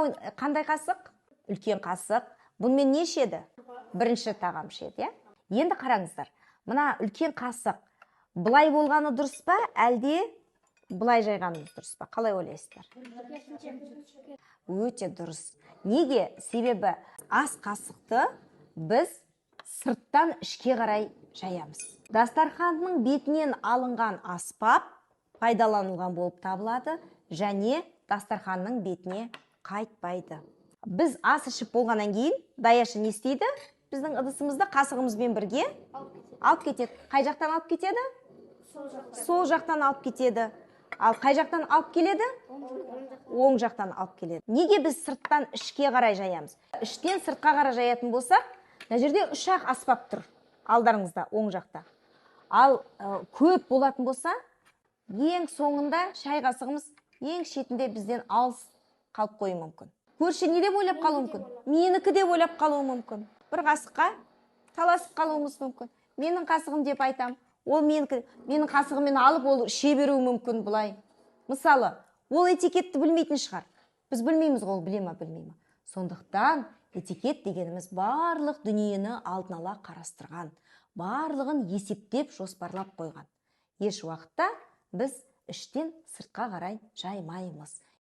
Мынау қандай қасық? Үлкен қасық. Бұнымен не ішеді? Бірінші тағам ішеді, иә. Енді қараңыздар, мына үлкен қасық былай болғаны дұрыс па, әлде былай жайғанымыз дұрыс па? Қалай ойлайсыздар? Өте дұрыс. Неге? Себебі ас қасықты біз сырттан ішке қарай жаямыз. Дастарханның бетінен алынған аспап пайдаланылған болып табылады және дастарханның бетіне қайтпайды. Біз ас ішіп болғаннан кейін даяшы не істейді? Біздің ыдысымызды қасығымызбен бірге алып кетеді. Қай жақтан алып кетеді? Сол жақтан алып кетеді. Ал қай жақтан алып келеді? Оң жақтан алып келеді. Неге біз сырттан ішке қарай жаямыз? Іштен сыртқа қарай жаятын болсақ, мына жерде үш ақ аспап тұр алдарыңызда, оң жақта. Ал көп болатын болса, ең соңында шай қасығымыз ең шетінде, бізден алыс қалып қоюы мүмкін. Көрші не деп ойлап қалуы мүмкін? Менікі деп ойлап қалуы мүмкін. Бір қасыққа таласып қалуымыз мүмкін. Менің қасығым деп айтам, ол менікі, менің қасығыммен алып, ол іше беруі мүмкін былай. Мысалы, ол этикетті білмейтін шығар. Біз білмейміз ғой, ол біле ма, білмей ма. Сондықтан этикет дегеніміз барлық дүниені алдын ала қарастырған, барлығын есептеп, жоспарлап қойған. Еш уақытта біз іштен сыртқа қарай жаймаймыз.